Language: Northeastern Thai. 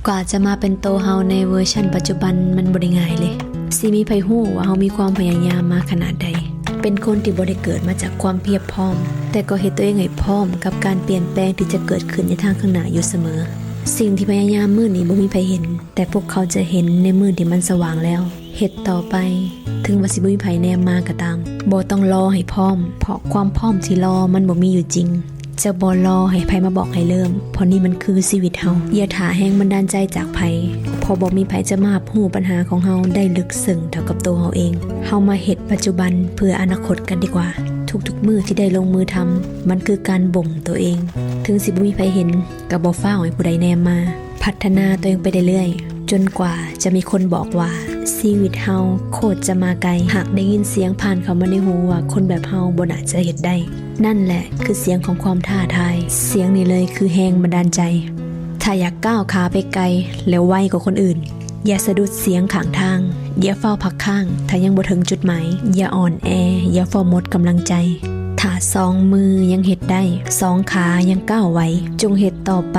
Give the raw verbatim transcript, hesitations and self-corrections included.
กว่าจะมาเป็นโตเฮาในเวอร์ชันปัจจุบันมันบ่ได้ง่ายเลย สิมีไผฮู้ว่าเฮามีความพยายามมาขนาดใด เป็นคนที่บ่ได้เกิดมาจากความเพียบพร้อม แต่ก็เฮ็ดตัวเองให้พร้อมกับการเปลี่ยนแปลงที่จะเกิดขึ้นในทางข้างหน้าอยู่เสมอ สิ่งที่พยายามมื้อนี้บ่มีไผเห็น แต่พวกเขาจะเห็นในมื้อที่มันสว่างแล้ว เฮ็ดต่อไป ถึงว่าสิบ่มีไผแนมมาก็ตาม บ่ต้องรอให้พร้อม เพราะความพร้อมที่รอมันบ่มีอยู่จริง จะบ่รอให้ไผมาบอกให้เริ่ม เพราะนี่มันคือชีวิตเฮา อย่าถ่าแรงบันดาลใจจากไผ เพราะบ่มีไผจะมารับรู้ปัญหาของเฮาได้ลึกซึ้งเท่ากับตัวเฮาเอง เฮามาเฮ็ดปัจจุบันเพื่ออนาคตกันดีกว่า ทุกๆมื้อที่ได้ลงมือทำ มันคือการบ่มตัวเอง ถึงสิบ่มีไผเห็น ก็บ่ฟ้าวให้ผู้ใดแนมมา พัฒนาตัวเองไปเรื่อยๆ จนกว่าจะมีคนบอกว่า ชีวิตเฮาโคตรจะมาไกล หากได้ยินเสียงผ่านเข้ามาในหูว่าคนแบบเฮาบ่น่าจะเฮ็ดได้ นั่นแหละคือเสียงของความท้าทาย เสียงนี้เลยคือแรงบันดาลใจ ถ้าอยากก้าวขาไปไกล แล้วไวกว่าคนอื่น อย่าสะดุดเสียงข้างทาง อย่าฟ้าวพักค้าง ถ้ายังบ่ถึงจุดหมาย อย่าอ่อนแอ อย่าฟ้าวหมดกำลังใจ ถ้าสองมือยังเฮ็ดได้ สองขายังก้าวไหว จงเฮ็ดต่อไป